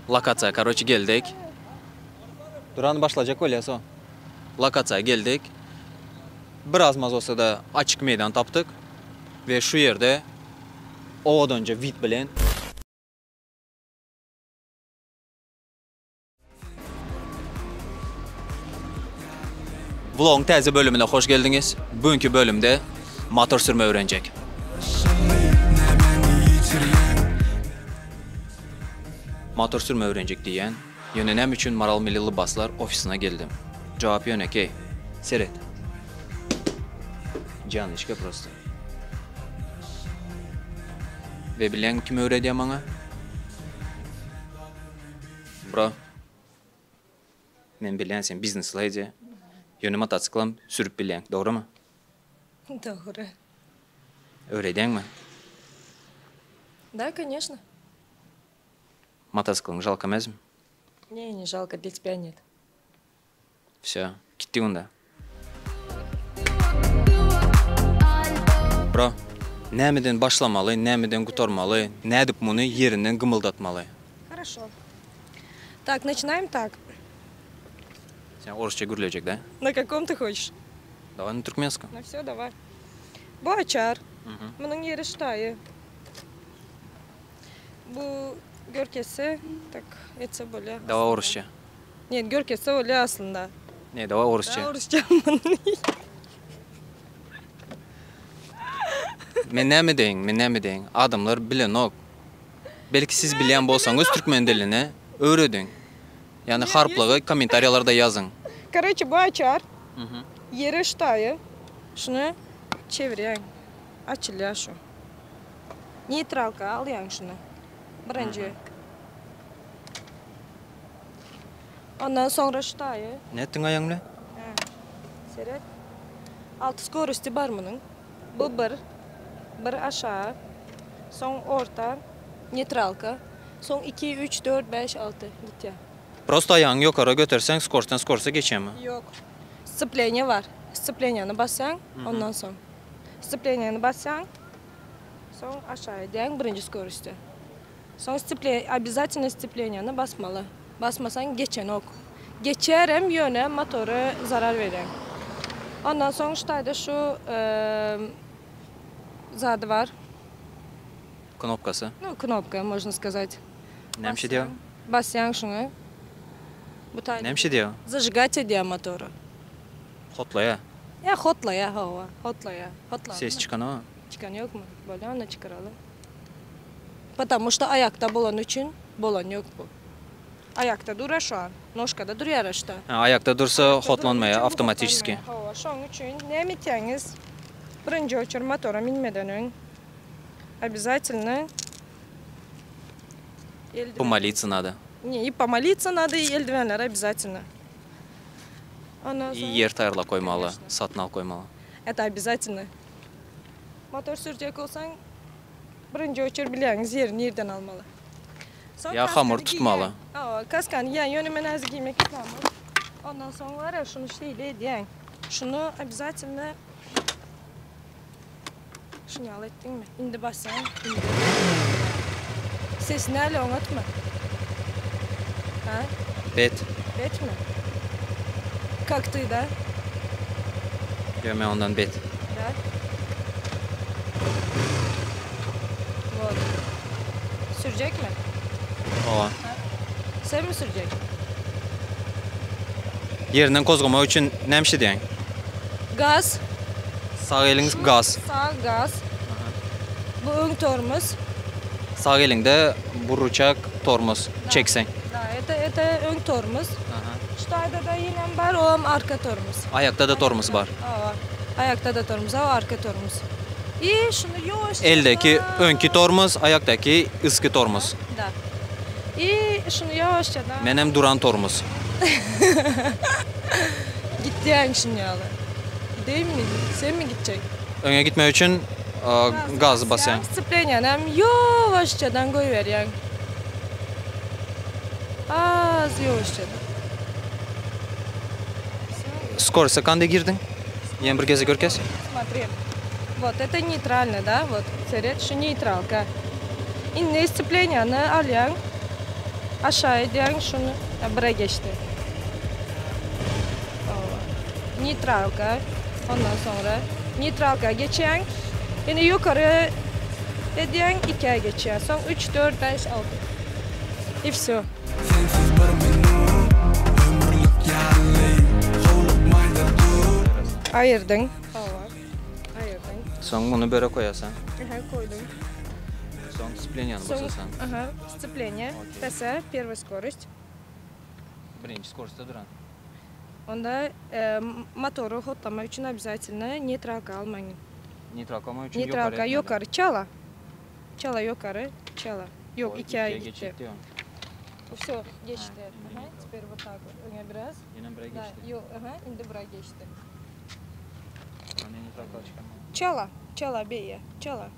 Lokasiýa karoçi geldik. Durany başlajak bolýas o. Lokasiýa geldik. Biraz maz bolsa-da açyk meýdan tapdyk we şu ýerde owadanja wid bilen. Vlogyň täze bölümine hoş geldiňiz. Bu günki bölümde motor sürme öwrenjek. Motor sürme öwrenjek diýýän. Ýöne näme üçin Maral Milli Lybaslar ofisine geldim? Jogap ýönekeý. Seret. Janyçka prosto. We bilýäňmi kim öwredýär maňa? Bro. Men bilýän sen biznes lady. Ýöne motosiklam sürüp bilýäň, dogrymy? Dogry. Öwredýäňmi? Da, koneşno. Motosikliňi žalko emesmi? Ne, ne žalko, для тебя нет. Wsё, gitdik onda. Bro, nämeden başlamaly, nämeden gutarmaly, nädip muny ýerinden gymyldatmaly? Хорошо. Так, начинаем так. Sen orusça gürlejek da? На каком ты хочешь? Давай на türkmenskом. Ну всё, давай. Bu açar. Munuň ýeri ştaýy. Bu görkezse, tak, etse bolýar. Давай orusça. Net, görkezse bolýar aslynda. Ne, daway orusça. Da orusça. Men näme edeýin, men näme edeýin? Adamlar bilenok. Belki siz bilýän bolsaňyz türkmen dilini, öwrediň. Ýagny harplygy kommentariýalarda ýazyň. Karoçe bu açar. Ýeri ştaýy. Şuny çevirýäň. Açylýar şu. Neýtralka alýaň şuny. Birinji. Ondan soňra şu taýy. Nätdiň aýaň bilen? Hä. Seret. Alty skorosti bar munuň. Bu bir. Bir aşagy. Soň orta. Neýtralka. Soň iki, üç, dört, bäş, alty. Gitýär. Prosto aýagyňy ýokara göterseň skorstdan skorsta geçýärmi? Ýok. Scepleniýe bar. Scepleniýany basýaň, ondan soň. Scepleniýany basýaň, soň aşagy edýäň birinji skorostda. Soň sceple obязательно scepleniýany basmaly. Basmasaň geçenok. Geçýärem ýöne motora zarar berýär. Ondan soň şu taýda şu zady bar. Knopkasy. Nu knopka можно сказать. Näme işe diýýär? Basýaň şuňa. Bu taýda. Näme işe diýýär? Zajigать edýär motory. Hotlaýar. Ýa hotlaýar hawa, hotlaýar. Hotladymy? Ses çykanok. Çykan ýokmy? Bolýar onda çykaraly. Потому что aýakda bolany üçin bolan ýok bu. Aýakda dura şu an. Nožkada durýar aşda. Hä, aýakda dursa hotlanmaýar awtomatiçeski. Hawa, şoň üçin näme etýäňiz? Birinji oçur motora minmeden öň obязательно eldiwen. Pomolиться nada. Ne, i pomolиться nada, i eldiwenler obязательно. Ondan I soň. ýer taýýarlap goýmaly, satyn alyp goýmaly. Это обязательно. Motor sürjek bolsaň Birinji oçur bilýäňiz ýeri nirden almaly. Soň Ýa hamyr kaskany tutmaly. geýýäň. Hawa, kaskany geýýäň, ýöne men häzir geýmek islämok. Ondan soň bar-a şuny şeýle edýäň. Şuny obýazatelno şuny ýaly etdiňmi? Indi basýaň, indi. Sesi näle oňatmy? Hä? Bet. Betmi? Kak ty da? Ýo men ondan bet. Da. Wot. Sürjekmi? Hawa. Sen mi sürjek? Ýerinden gozgamak üçin näme işledýäň? Gaz. Sag eliň gaz. Sag gaz. Bu öň tormoz. Sag eliňde bu ruçak tormoz çekseň. Da, это это öň tormoz. Şu taýda-da ýenem bar, oam arka tormoz. Aýakda-da tormoz bar. Hawa. Aýakda-da tormoz, hawa arka tormoz. I şuny ýuwaşjadan. Eldeki öňki tormoz, aýakdaky yzky tormoz. Da. I şuny ýuwaşjadan. Menem duran tormoz. Gitýäň şuny ýaly. Gideýinmi? Senmi gitjek? Öňe gitmek üçin gazy basýaň. Scepleniýany ýuwaşjadan goýberýäň. Az ýuwaşjadan. Skorosta kanday girdiň? Ýene bir gezek görkez. Смотри. Вот это neytralnyý da, вот seret şu neýtralka. Indi stseplenýany alýaň. Aşağı edýäň şuny. Bire geçdi. Neytralka. Ondan soňra neytralka geçýäň. Ýene ýokary edýäň, ikä geçýär. Soň üç, dört, bäş, alty. I wsё. Sensiz bir minut ömürlik ýaly howlukmaýda dur. Aýyrdyň. Hawa. Aýyrdyň. Soň muny böre koýasaň. Aha, koýdum. Soň stseplenýany basasaň. Aha, stseplenýe. Pese, perwoý skorost. Birinji skorostda duran. Onda motory hotlamak üçin obýazatelno neytralka almaň. Neytralka almak üçin ýokary Neytralka ýokary çala. Çala ýokary, çala. Ýok, ikä gitdi. Wsё, geçdi. Aha, teper вот tak вот öňe biraz. Ýene bire geçdi. Ýok, aha, indi bire geçdi. Ony neytralka çykarmaly. Çala, çala beýe, çala.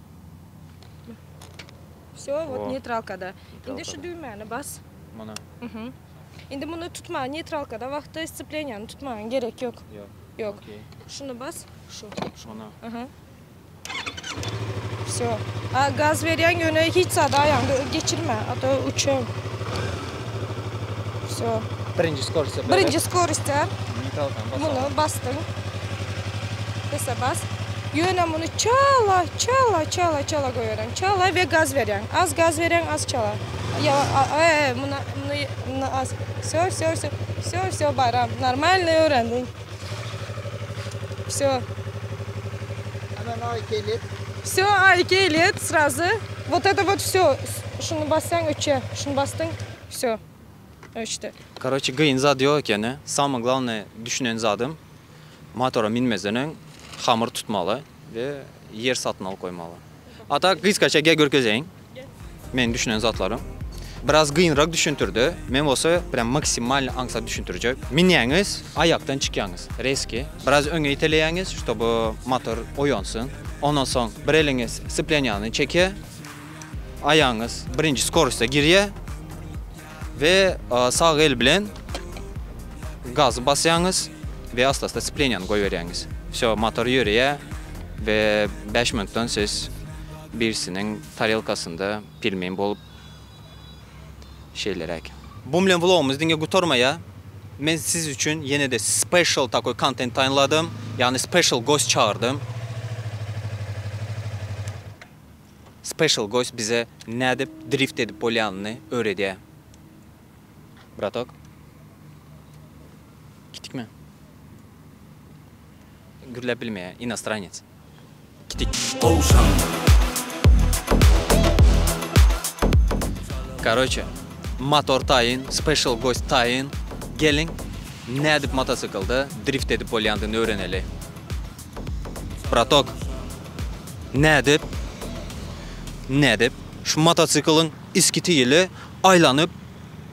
Wsё, вот neytralkada. Indi şu düwmäni bas. Muny. Mhm. Indi muny tutma, neytralkada wagty stseplenýany tutmagyň gerek ýok. Ýok. Ýok. Okey. Şuny bas, şu. Muny. Aha. Wsё. A gaz berýäň ýöne hiç zady aýagyňda geçirme, a to uçýaň. Wsё. Birinji skorostda berip. Birinji skorostda. Neytralkany basaly. Muny basdyň. Pese bas. Ýöne muny çala, çala, çala, çala goýberýäň. Çala we gaz berýäň. Az gaz berýäň, az çala. Ýa, e, muny, muny, muny az. Wsё, wsё, wsё. Wsё, wsё, Baýram. Normalnyý öwrendiň. Wsё. Hemen A2 ilet. Wsё, A2 ilet srazy. Wot это wot wsё. Şuny bassaň öçýär. Şuny basdyň, wsё. Öçdi. Karoçe gyn zat ýok ekeni. Samyý glawnyý düşünen zadym motora minmezden öň hamyr tutmaly we ýer satyn alyp goýmaly. A tak gysgaça gel görkezeýin meniň düşünen zatlarym. Biraz gynrak düşüntirdi. Men bolsa prям maksimalny aňsat düşüntirjek. Minýäňiz aýakdan çykýaňyz reski. Biraz öňe iteleýäňiz ştoby motor oýansyn. Ondan soň bir eliňiz spleniýany çekýä. Aýagyňyz birinji skorostda girýä. We sag el bilen gazy basýaňyz we asta-asta spleniýany goýberýäňiz. Wsýo, motor ýöreýär we bäş minutdan siz birisiniň tarelkasynda pelmen bolup şeýleräk. Bu bilen vlogymyz diňe gutarmaýar. Men siz üçin ýene-de special takoý kontent taýynladym. Ýagny special gost çagyrdym. Special gost bize nädip drift edip bolýanyny öwredýär. Bratok. Gitdikmi? Gürläp bilmeýär, inostranec. Gitdik. Gowşan. Karoçe, motor taýyn, special gost taýyn. Geliň, nädip motosiklda drift edip bolýandygyny öwreneli. Bratok, nädip, nädip şu motosikliň yzky tigili aýlanyp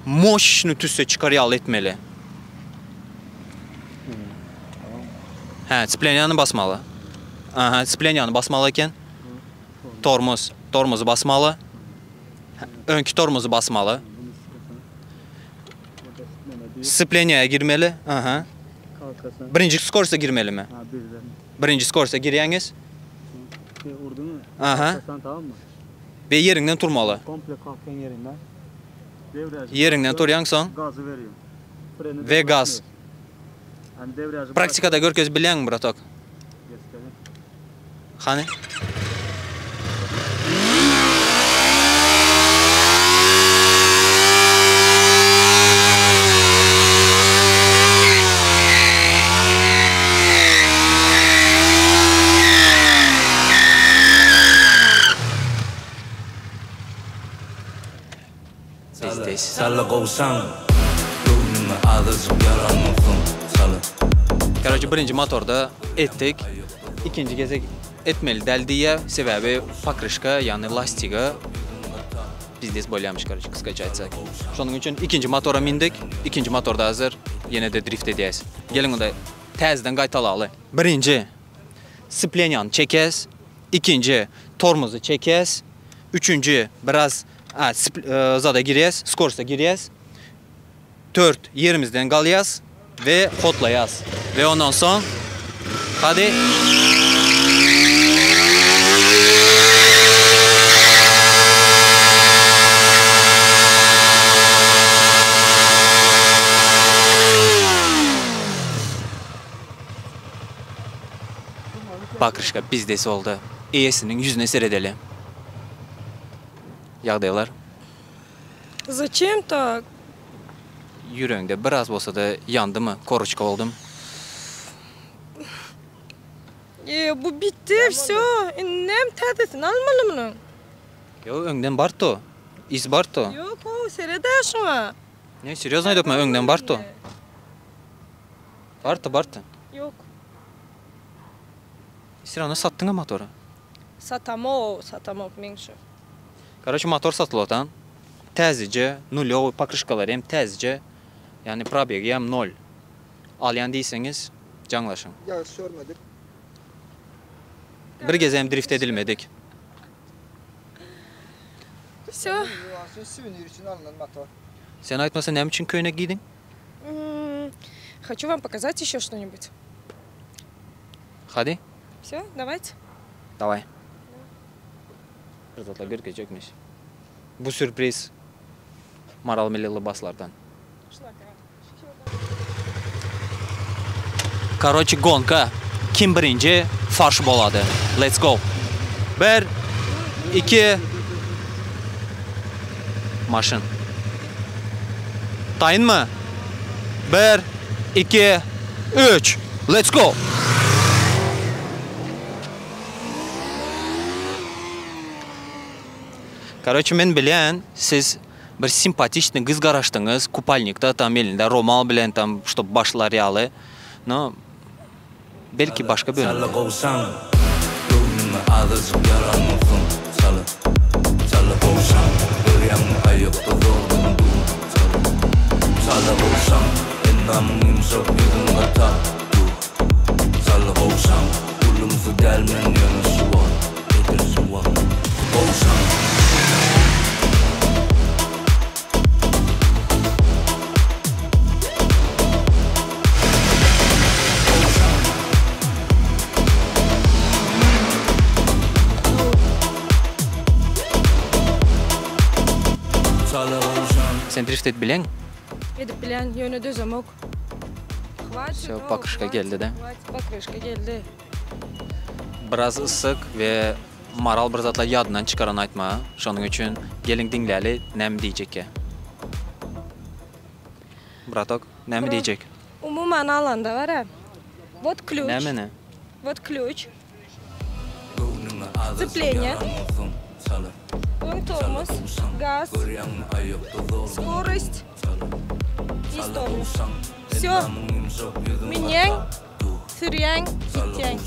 moşny tüsse çykar ýaly etmeli? Hä, spleniýany basmaly. Aha, spleniýany basmaly eken. Tormoz, tormozy basmaly. Öňki tormozy basmaly. Spleniýa girmeli. Aha. Birinji skorsa girmelimi? Ha, birden. Birinji skorsa girýäňiz. Şey urduňmy? Aha. Kalkasan tamam mı? We ýeriňden turmaly. Komple kalkan ýerinden. Debriyajy Ýeriňden turýaň soň. Gazy berýäň. Freni We gaz. Yani debriyajy Praktikada görkezip bilýäňmi, bratok? Göstereyim. Hany? Pizdez. Sala gowşan. Göwnüme azajyk ýaranmysyň sala. Karoçe birinji motorda etdik. Ikinji gezek etmeli däl diýýä. Sebäbi pokryşka, ýagny lastiga pizdez bolýamyş karoçe gysgaça aýtsak. Şonuň üçin ikinji motora mindik. Ikinji motorda hazir ýene-de drift edýäs. Geliň onda täzeden gaýtalaly. Birinji spleniýany çekýäs. Ikinji tormozy çekýäs. Üçünji biraz zada girýäs, skorsta girýäs. Tört ýerimizden galýas we hotlaýas. We ondan soň hadi. Pokryşka pizdesi boldy. Eýesiniň ýüzüne seredeli. Ýagdaýlar. Zaçem tak? Ýüregiňde biraz bolsa-da ýandymy? Koroçka boldum. E, bu bitdi, wsё. Indi näme täzesini almaly munuň? Ýok, öňden bardy. Iz bardy. Ýok, how, sered-ä şuňa. Ne, serýozno aýdypman, öňden bardy. Bardy, bardy. Ýok. Wsё rawno satdyň-a motory. Satamok, satamok meň şu. Karoçe motor satylotan. Täzeje, nulýowy, pokryşkalary hem täzeje. Ýagny probegi hem nol. Alýan diýseňiz jaňlaşyň. Ýagyş görmedik. Bir gezegem drift edilmedik. Wsё. Suwenir üçin alnan motor. Sen aýtmasa näme üçin köýnek giýdiň? Хочу вам показать еще что-нибудь. Hadi. Wsё, dawayte. Daway. Bir zatlar görkezjekmiş. Bu sürpriz Maral milli lybaslardan. Karoçi gonka kim birinji farş bolady. Let's go. Bir, iki, maşyn. Taýynmy? Bir, iki, üç. Let's go. Karoçi men bilýän siz Bir simpatiçnyý gyz garaşdyňyz kupalnikda tam elinde romal bilen tam ştob başlar ýaly no belki başga bölümde. Çala gowşaň Göwnüňe azajyk ýaran bolsaň Çala Çala gowşaň Görýäňmi aýakda zordan dur Çala Çala gowşaň Endamyň ýumşak ýüzüň gatap dur Çala gowşaň Ulumsy däl men ýöne şu wagt Edil şu wagt Gowşaň. Sen drift edip bileň? Edip bilýän, ýöne dözemok. Hwatit, Wsё, o, pokryşka hwatit, geldi-de. hwatit, pokryşka geldi. Biraz yssyk we Maral bir zatlar ýadyndan çykaran aýtma. Şonuň üçin geliň diňläli näme diýjekkä. Bratok, näme diýjek? Umuman alanda bar-a. Wot klýuç. Nämeni? Wot klýuç. Scepleniýe. Öň tormoz, gaz, skorost i tormoz. Wsýo. Münýäň, sürýäň, gitýäň.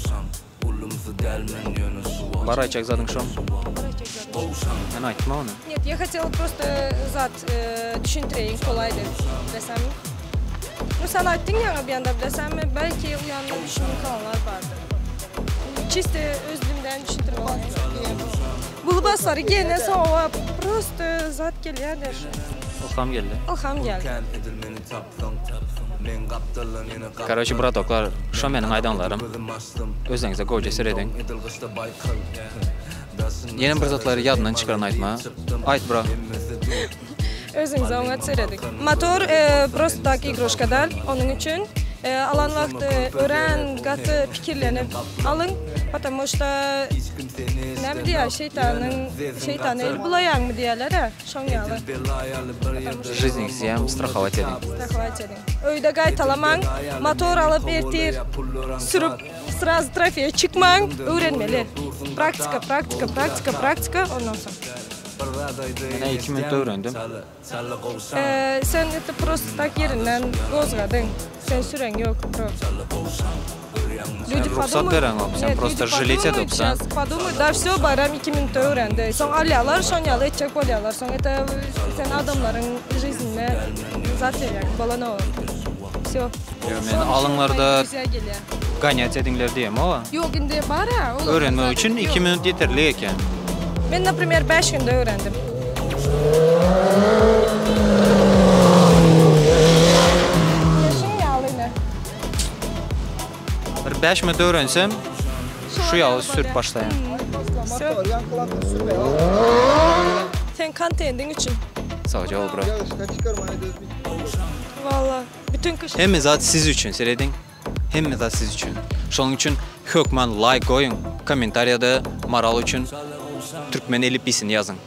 Bar aýtjak zadyň şomy? Men aýtdym-a ony. Net, ýa hotela prosto zat düşündireýin kolaý dep bilesämi? Nu sen aýtdyň ýaňy bir ýanda bilesämi belki uýanda düşünmän kalanlar bardyr. Çisto öz dilimden düşündirip Bu lybaslary geýenden soň oba prosto zat gelýär-de şu. Ylham geldi. Ylham geldi. Karoçi bratoklar şo meniň aýdanlarym özleňize gowja serediň. Ýene bir zatlary ýadyndan çykaran aýtma. Aýt bro. Özüňize oňat serediň. Motor prosto tak igruška däl. Onuň üçin alan wagty örän gaty pikirlenip alyň. Потому что näme diýýär şeýtanyň şeýtana el bulaýaňmy diýýärler-ä. Şoň ýaly. Жизniňizi hem strahowat ediň. Strahowat ediň. Öýde gaýtalamaň. Motor alyp ertir sürüp srazu trofeýe çykmaň. Öwrenmeli. Praktika, praktika, praktika, praktika ondan soň. Menä iki minutda öwrendim. Sen eti prosto tak ýerinden gozgadyň. Sen süreň ýok bro. Sen rugsat bereňok, sen prosto žalet edipsiň. Podumay, da wsё Baýram iki minutda öwrendi. Soň alýarlar, şon ýaly etjek bolýarlar. Soň eta sen adamlaryň žiznine zat berýäň, bolanok. Wsё. Ýok, meni alyňlarda ganýat ediňler diýemok-a. Ýok, indi bar-a. Öwrenmek üçin iki minut ýeterlik eken. Men naprimer bäş günde öwrendim. Şuň ýaly ine. Bir bäş minut öwrensem şu ýaly sürüp başlaýan. Seň kontendiň üçin. Sagja bol bro. Walla bütün kış. Hemme zat siz üçin serediň. Hemme zat siz üçin. Şonuň üçin hökman laýk goýuň, kommentariýada Maral üçin türkmen elipbiýsini ýazyň.